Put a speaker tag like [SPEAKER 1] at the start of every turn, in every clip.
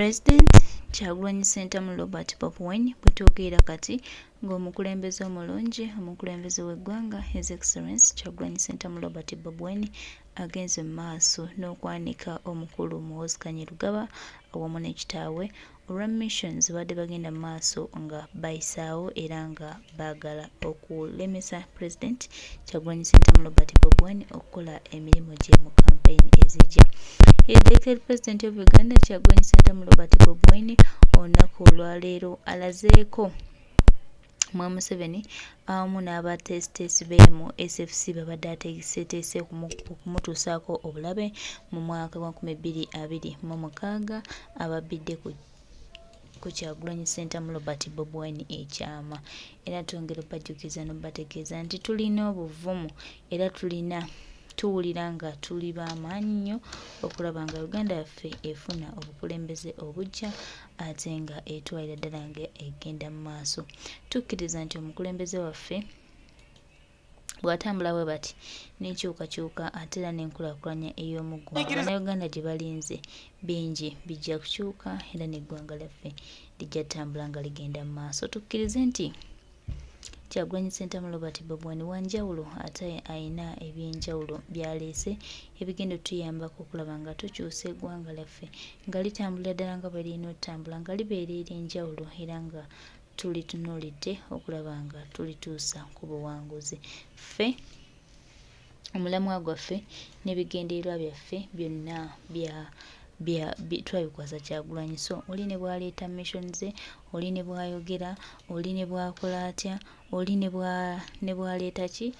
[SPEAKER 1] President Kyagulanyi Ssentamu Robert Bobi Wine bwetwogerera kati ng'omukulembeze omulungi, omukulembeze w'eggwanga His Excellence Kyagulanyi Ssentamu Robert Bobi Wine agenze mu maaso n'okwanika omukulu Muhoozi Kainerugaba awamu ne kitaawe olwa mission zebadde bagenda mu maaso nga bayisaawo era nga baagala okulemesa President Kyagulanyi Ssentamu Robert Bobi Wine okukola emirimu gye mu campaign ezijja. Elected President of Uganda Kyagulanyi Ssentamu Robert Bobi Wine olunaku olwaleero alazeeko Mwa Museveni awamu n'abateesiteesi be mu SFC babadde ateeseteese okumutuusaako obulabe mu mwaka gwa 2026 ababbidde ku Kyagulanyi Ssentamu Robert Bobi Wine ekyama. Era twongera obajjukiza n'obategeeza nti tulina obuvumu era tulina tuwulira nga tuli b'amaanyi nnyo okulaba nga Uganda yaffe efuna obukulembeze obuggya ate nga etwalira ddala nga egenda mu maaso. Tukkiriza nti omukulembeze waffe bw'atambula bwe bati n'enkyukakyuka ate era n'enkulaakulanya ey'omuggundu Bannayuganda gye balinze bingi bijja kukyuka era n'eggwanga lyaffe lijja ttambula nga ligenda mu maaso. Tukkirize nti Kyagulanyi Ssentamu Robert Bobi Wine wa njawulo ate alina eby'enjawulo by'aleese ebigenda otuyambako okulaba nga tukyusa eggwanga lyaffe nga litambulira ddala nga bwe lirina otambula nga libeera ery'enjawulo era nga tulitunuulidde okulaba nga tulituusa ku buwanguzi. Ffe omulamwa gwaffe n'ebigendererwa byaffe byonna bya bya twabikwasa Kyagulanyi so oli ne bw'aleeta mission ze, oli ne bw'ayogera, oli ne bw'akola atya, oli ne bw'aleeta ki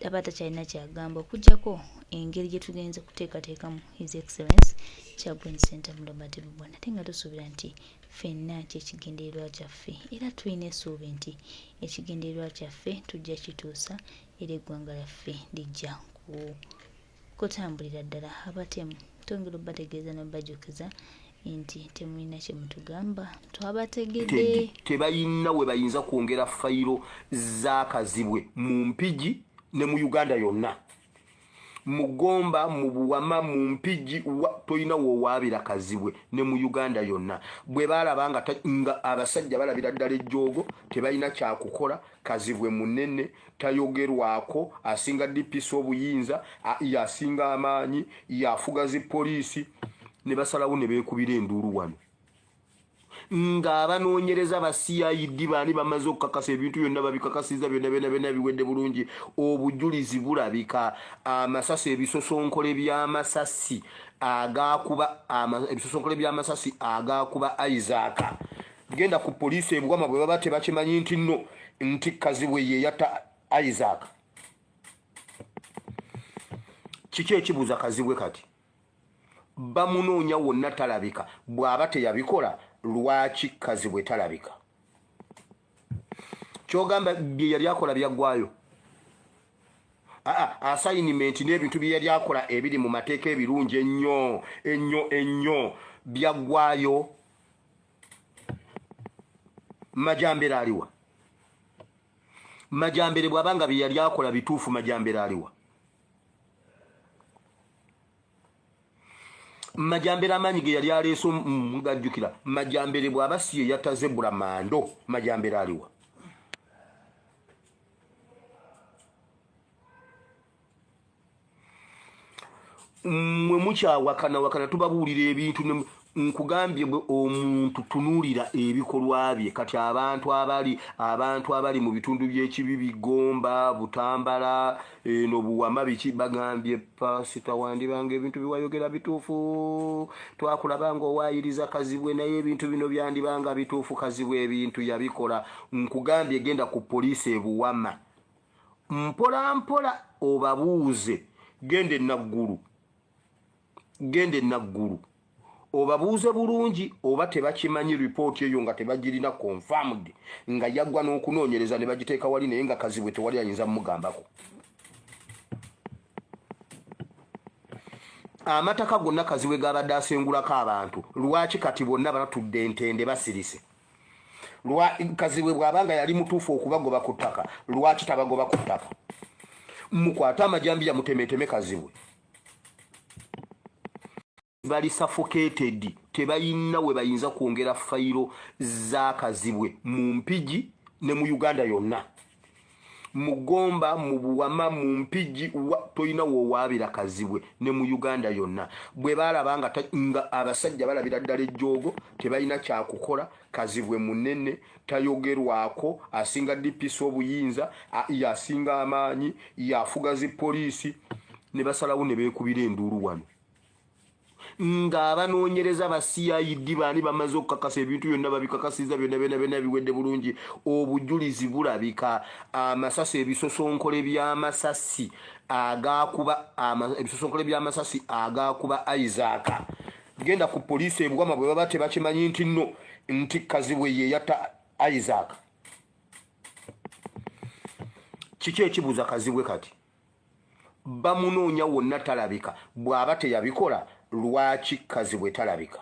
[SPEAKER 1] aba takyalina ky'agamba okuggyako engeri gye tugenze kuteekateekamu His Excellence Kyagulanyi Ssentamu Robert Bobi Wine ate nga tusuubira nti ffenna kye kigendererwa kyaffe era tulina essuubi nti ekigendererwa kyaffe tujja kituusa era eggwanga lyaffe lijja kutambulira ddala. Abatemu twongera obategeeza n'obajjukiza nti temulina kye mutugamba twabategedde.
[SPEAKER 2] Tebalina we bayinza kwongera fayiro za Kazibwe mu Mpigi ne mu Uganda yonna. Mu Gomba, mu Buwama, mu Mpigi, tolina w'owaabira Kazibwe ne mu Uganda yonna. Bwe baalaba nga, nga abasajja balabira ddala ejjoogo, tebalina kyakukola, Kazibwe munene, tayogerwako, asinga DPC obuyinza, y'asinga amaanyi, y'afuga zi poliisi, ne basalawo ne beekubira enduulu wano. Ng'abanoonyereza ba CID baani bamaze okukakasa ebintu byonna, babikakasizza byonna byonna byonna, biwedde bulungi, obujulizi bulabika, amasasi, ebisosonkole by'amasasi agaakuba, ebisosonkole by'amasasi agaakuba Isaac. Genda ku poliisi ebuwama bwe baba tebakimanyi nti nno nti Kazibwe ye yatta Isaac. Kiki ekibuuza Kazibwe kati? Bamunoonya wonna talabika. Bw'aba teyabikola lwaki Kazibwe talabika? Kyogamba bye yali akola byaggwayo? Aa, assignment n'ebintu bye yali akola ebiri mu mateeka ebirungi ennyo ennyo ennyo byaggwayo? Majambere aliwa? Majambere bw'aba nga bye yali akola bituufu, Majambere aliwa? Majambere amaanyi ge yali aleese mugajjukira. Majambere bw'aba si ye yatta Zebra Mando, Majambere aliwa? Mmwe mukyawakana wakana, tubabuulira ebintu nkugambye omuntu tunuulira ebikolwa bye. Kati abantu abali mu bitundu by'ekibibi, Gomba, Butambala, eno Buwama, biki, bagambye pasita wandibanga ebintu biwayogera bituufu, twakulaba nga owaayiriza Kazibwe, naye ebintu bino byandibanga bituufu, Kazibwe ebintu yabikola. Nkugambye genda ku poliisi ebuwama mpola mpola obabuuze, genda enaggulu, genda enaggulu obabuuze bulungi oba tebakimanyi ripooti eyo nga tebagirina confirmed, nga yaggwa n'okunoonyereza ne bagiteeka wali, naye nga Kazibwe tewali ayinza mumugambako. Amataka gonna Kazibwe gabadde asengulako abantu, lwaki kati bonna batudde ntende basirise? Kazibwe bw'aba nga yali mutuufu okubagoba ku ttaka, lwaki tabagoba ku ttaka? Mukwate amajambiya mutemeteme Kazibwe. Bali suffocated, tebayina we bayinza kwongera fayiro za Kazibwe mu Mpigi ne mu Uganda yonna, mu Gomba, mu Buwama, mu Mpigi, tolina wowaabira Kazibwe ne mu Uganda yonna. Bwe balaba nga, nga abasajja balabira ddala ejjoogo, tebalina kyakukola. Kazibwe munene, tayogerwako, asinga DPC obuyinza, yasinga amaanyi, yafuga zi poliisi, ne basalawo ne beekubira enduulu wano ng'abanoonyereza ba CID baani bamaze okukakasa ebintu byonna, babikakasiza byonna byonna byonna, biwedde bulungi, obujulizi bulabika, amasasi, ebisosonkole by'amasasi agakuba, ebisosonkole by'amasasi agakuba Isaac. Genda ku poliisi eBuwama, bwe baba tebakimanyi nti nno nti Kazibwe ye yatta Isaac. Kiki ekibuuza Kazibwe? Kati bamunoonya wonna, talabika. Bw'aba teyabikola, lwaki Kazibwe talabika?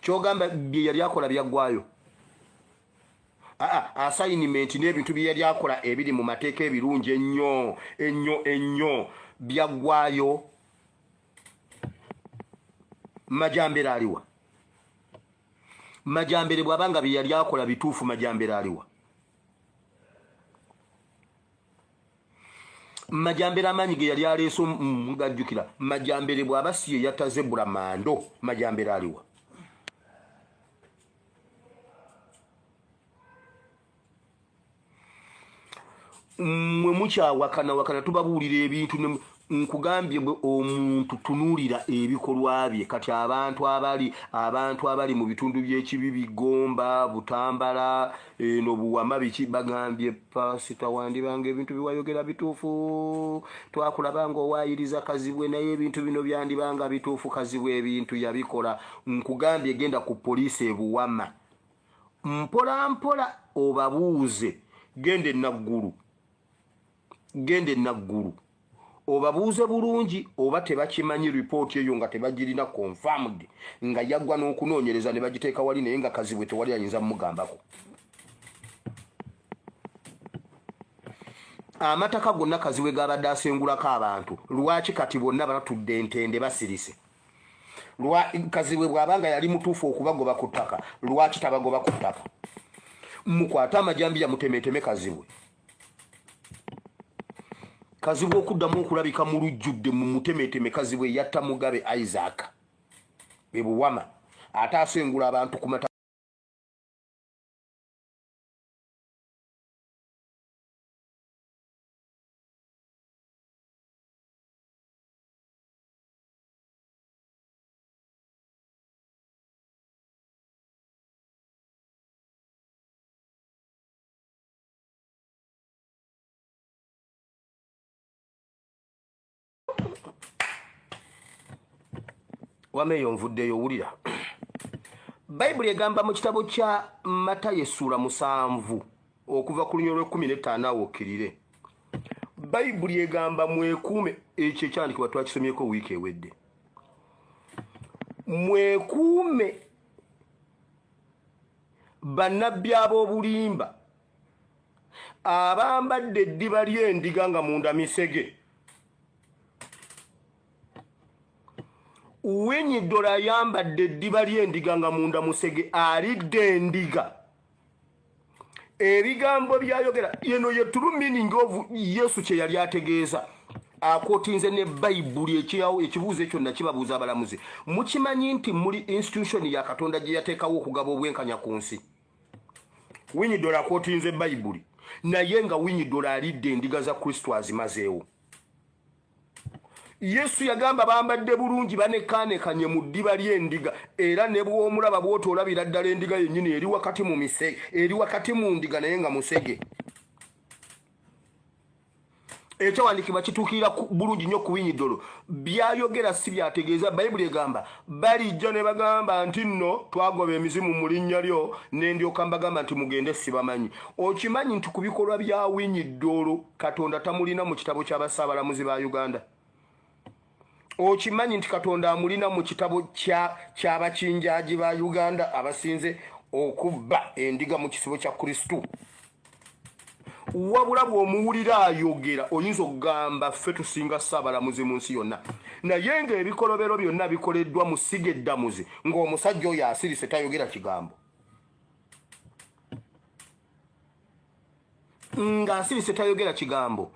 [SPEAKER 2] Kyogamba bye yali akola byaggwayo? Aa, assignment n'ebintu bye yali akola ebiri mu mateeka ebirungi ennyo ennyo ennyo byaggwayo? Majambere aliwa? Majambere bw'abanga bye yali akola bituufu, Majambere aliwa? Majambere amaanyi ge yali aleese mugajjukira. Majambere bw'aba si ye yatta Zebura Mando, Majambere aliwa? Mmwe mukyawakanawakana, tubabuulira ebintu. Nkugambye, omuntu tunuulira ebikolwa bye. Kati abantu abali mu bitundu by'ekibibi, Gomba, Butambala, eno Buwama, biki, bagambye, "Pasita, wandibanga ebintu biwayogera bituufu. Twakulaba nga owaayiriza Kazibwe, naye ebintu bino byandibanga bituufu. Kazibwe ebintu yabikola." Nkugambye, genda ku poliisi eBuwama mpola mpola obabuuze. Genda enaggulu, genda enaggulu obabuuze bulungi oba tebakimanyi ripooti eyo nga tebagirina confirmed, nga yaggwa n'okunoonyereza ne bagiteeka wali, naye nga Kazibwe tewali ayinza mumugambako. Amataka gonna Kazibwe gabadde asengulako abantu, lwaki kati bonna batudde entende basirise? Kazibwe bw'abanga yali mutuufu okubagoba ku ttaka, lwaki tabagoba ku ttaka? Mukwate amajambiya mutemeteme Kazibwe. Kazibwe okuddamu okulabika mu lujjudde, mu mutemeteme. Kazibwe yatta Mugabe Isaac eBuwama, ate asengula abantu ku mata. Wama eyo nvuddeyo. Wulira, Bayibuli egamba mu kitabo kya Matayo essuula 7 okuva ku lunyiriri lw'e15 awo okkirire. Bayibuli egamba mwekuume. Ekyo ekyandikibwa twakisomyeko wiiki ewedde. Mwekuume bannabbi ab'obulimba abambadde eddiba ly'endiga nga munda misege. Winyidola ayambadde eddiba ly'endiga nga munda musege, alidde endiga. Ebigambo byayogera eno ye true meaning of Yesu kye yali ategeeza. Akotinze ne Bayibuli. Ekibuuzo ekyo nakibabuuza abalamuzi. Mukimanyi nti muli institution ya Katonda gye yateekawo okugaba obwenkanya ku nsi. Winyidola akotinze Bayibuli, naye nga Winyidola alidde endiga za Kristo, azimazeewo. Yesu yagamba bambadde bulungi, banekaanekanye mu ddiba ly'endiga, era ne bw'omulaba bw'oti olabira ddala endiga yennyini eri wakati mu mise, eri wakati mu ndiga, naye nga musege. Ekyawandiikibwa kituukirira bulungi nnyo ku Winyidolo. Byayogera si byategeeza. Bayibuli egamba balijja ne bagamba nti nno twagoba emizimu mu linnya lyo, ne ndyoka mbagamba nti mugende, sibamanyi. Okimanyi nti ku bikolwa bya Winyidolo Katonda tamulina mu kitabo ky'abasaabalamuzi ba Uganda? Okimanyi nti Katonda amulina mu kitabo ky'abakinjaaji ba Uganda abasinze okubba endiga mu kisibo kya Kristo? Wabula bw'omuwulira ayogera oyinza okugamba ffe tusinga ssaabalamuzi mu nsi yonna, naye ng'ebikolobero byonna bikoleddwa mu ssiga eddamuzi, ng'omusajja oyo asirise tayogera kigambo, ng'asirise tayogera kigambo.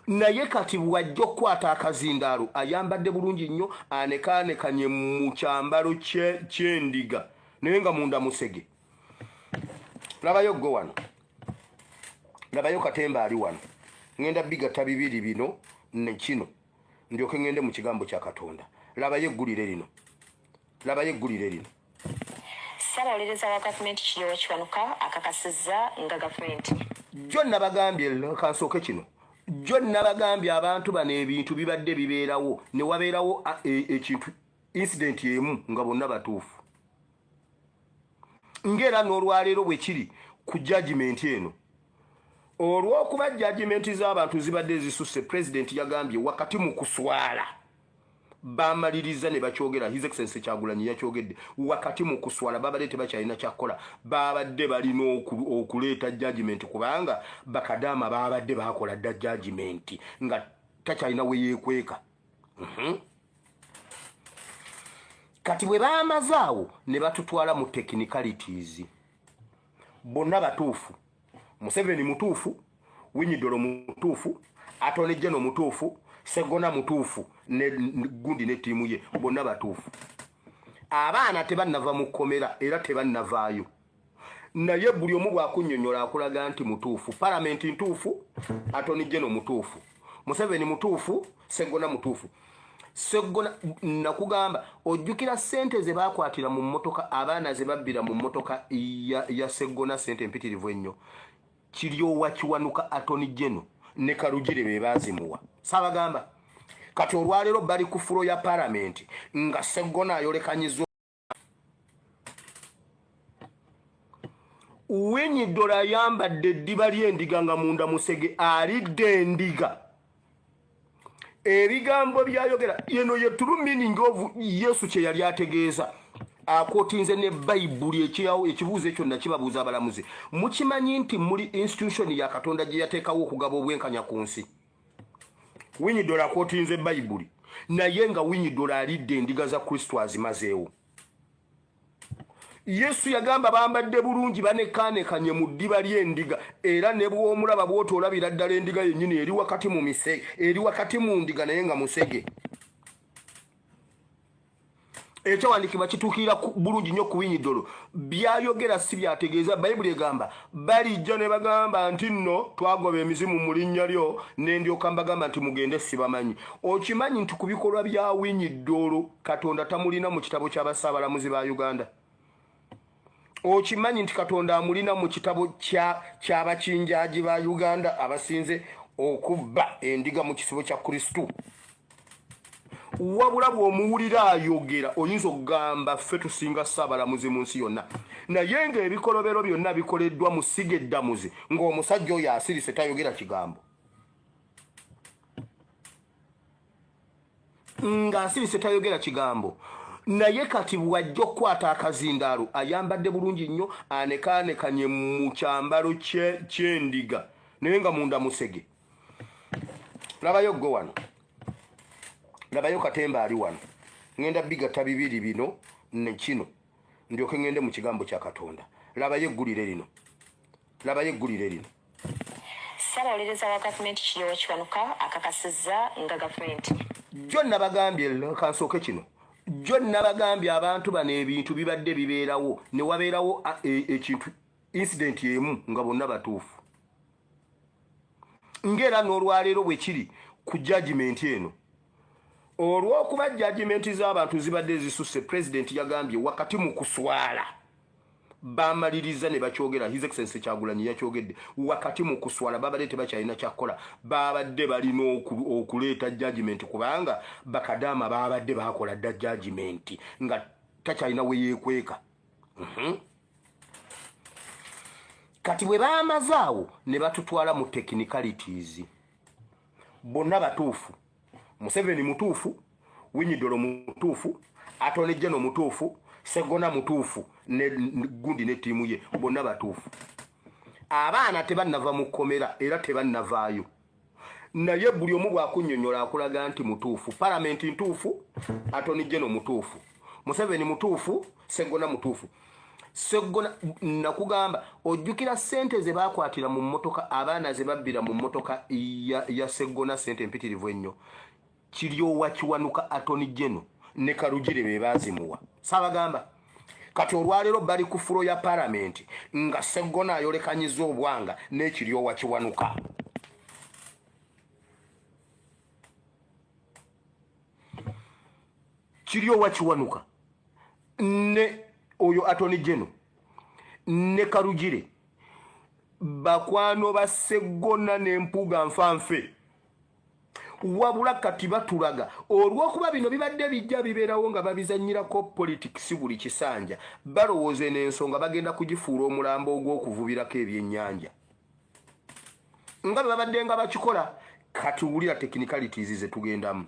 [SPEAKER 2] Naye kati bw'ajja okukwata akazindaalo ayambadde bulungi nnyo, anekaanekanye mu kyambalo ky'endiga, naye nga munda musege. Labayo gwe wano, labayo katemba ali wano. Ŋŋenda bigatta bibiri bino ne kino, ndyoke ŋŋende mu kigambo kya Katonda. Labayo eggulire lino, labayo eggulire lino.
[SPEAKER 3] Ssabawolereza wa gavumenti Kiryowa Kiwanuka akakasizza nga gavumenti.
[SPEAKER 2] Jjo nabagambye, kansooke kino, jjo nabagambye abantu bano ebintu bibadde bibeerawo ne wabeerawo ekintu incident emu nga bonna batuufu, ng'era n'olwaleero bwe kiri ku judgment eno. Olw'okuba judgment z'abantu zibadde zisusse, pulezidenti yagambye wakati mu kuswala bamaliriza ne bakyogera. His Excellency Kyagulanyi yakyogedde wakati mu kuswala, babadde tebakyalina kyakukola, babadde balina okuleeta judgment kubanga bakadaama babadde bakola dda judgment nga takyalina we yeekweka. Kati bwe bamaze awo ne batutwala mu technicalities. Bonna batuufu, Museveni mutuufu, Winyidolo mutuufu, Attorney General mutuufu, Segona mutuufu, ne gundi ne ttiimu ye bonna batuufu. Abaana tebannava mu kkomera era tebannavaayo, naye buli omu bw'akunnyonnyola akulaga nti mutuufu. Palamenti ntuufu, Attorney General mutuufu, Museveni mutuufu, Segona mutuufu. Segona nakugamba, ojjukira ssente ze baakwatira mu mmotoka, abaana ze babbira mu mmotoka ya Segona, ssente empitirivu ennyo. Kiryowa Kiwanuka, Attorney General ne Karugire be baazimuwa. Saabagamba kati olwaleero bali ku floor ya palamenti nga Segona ayolekanyiza Winyidola ayambadde eddiba ly'endiga nga munda musege, alidde endiga. Ebigambo byayogera eno ye true meaning of Yesu kye yali ategeeza. Akotinze ne Bayibuli. Ekibuuzo ekyo nakibabuuza abalamuzi: mukimanyi nti muli institution ya Katonda gye yateekawo okugaba obwenkanya ku nsi? Winyidola akotinze Bayibuli, naye nga Winyidola alidde endiga za Kristo azimazeewo. Yesu yagamba bambadde bulungi, banekaanekanye mu ddiba ly'endiga, era ne bw'omulaba bw'oti olabira ddala endiga yennyini eri wakati mu mise, eri wakati mu ndiga, naye nga musege. Ekyawandiikibwa kituukirira bulungi nnyo ku Winyidolo. Byayogera si byategeeza. Bayibuli egamba balijja ne bagamba nti nno twagoba emizimu mu linnya lyo, ne ndyoka mbagamba nti mugende, sibamanyi. Okimanyi nti ku bikolwa bya Winyidolo Katonda tamulina mu kitabo ky'abasaabalamuzi ba Uganda? Okimanyi nti Katonda amulina mu kitabo ky'abakinjaaji ba Uganda abasinze okubba endiga mu kisibo kya Kristo? Wabula bw'omuwulira ayogera oyinza okugamba ffe tusinga ssaabalamuzi mu nsi yonna, naye ng'ebikolobero byonna bikoleddwa mu ssiga eddamuzi ng'omusajja oyo asirise tayogera kigambo, ng'asirise tayogera kigambo. Naye kati bw'ajja okukwata akazindaalo ayambadde bulungi nnyo, anekaanekanye mu kyambalo ky'endiga, naye nga munda musege. Labayo gwe wano, labayo katemba ali wano. Ŋŋenda bigatta bibiri bino ne kino, ndyoke ŋŋende mu kigambo kya Katonda. Labayo eggulire lino, labayo eggulire lino.
[SPEAKER 3] Ssabawolereza wa gavumenti Kiryowa Kiwanuka akakasizza nga gavumenti.
[SPEAKER 2] Jjo nabagambye, kansooke kino, jjo nabagambye abantu bano ebintu bibadde bibeerawo ne wabeerawo ekintu incident emu nga bonna batuufu, ng'era n'olwaleero bwe kiri ku judgment eno. Olw'okuba judgment z'abantu zibadde zisusse, pulezidenti yagambye wakati mu kuswala bamaliriza ne bakyogera. His Excellency Kyagulanyi yakyogedde wakati mu kuswala, babadde tebakyalina kyakukola, babadde balina okuleeta judgment kubanga bakadaama babadde bakola dda judgment nga takyalina we yeekweka. Kati bwe bamaze awo ne batutwala mu technicalities. Bonna batuufu, Museveni mutuufu, Winyidolo mutuufu, Attorney General mutuufu, Segona mutuufu, ne gundi ne ttiimu ye bonna batuufu. Abaana tebannava mu kkomera era tebannavaayo, naye buli omu bw'akunnyonnyola akulaga nti mutuufu. Palamenti ntuufu, Attorney General mutuufu, Museveni mutuufu, Seggona mutuufu. Seggona nakugamba, ojjukira ssente ze baakwatira mu mmotoka, abaana ze babbira mu mmotoka ya Seggona, ssente empitirivu ennyo. Kiryowa Kiwanuka, Attorney General ne Karugire be baazimuwa. Saabagamba kati olwaleero bali ku floor ya palamenti nga Seggona ayolekanyiza obwanga n'Ekiryowa Kiwanuka. Kiryowa Kiwanuka ne oyo Attorney General ne Karugire bakwano ba Seggona n'Empuuga nfanfe. Wabula kati batulaga olw'okuba bino bibadde bijja bibeerawo nga babizannyirako politics buli kisanja, balowooza eno ensonga bagenda kugifuula omulambo ogw'okuvubirako ebyennyanja nga bwe babadde nga bakikola. Kati wulira technicalities ze tugendamu.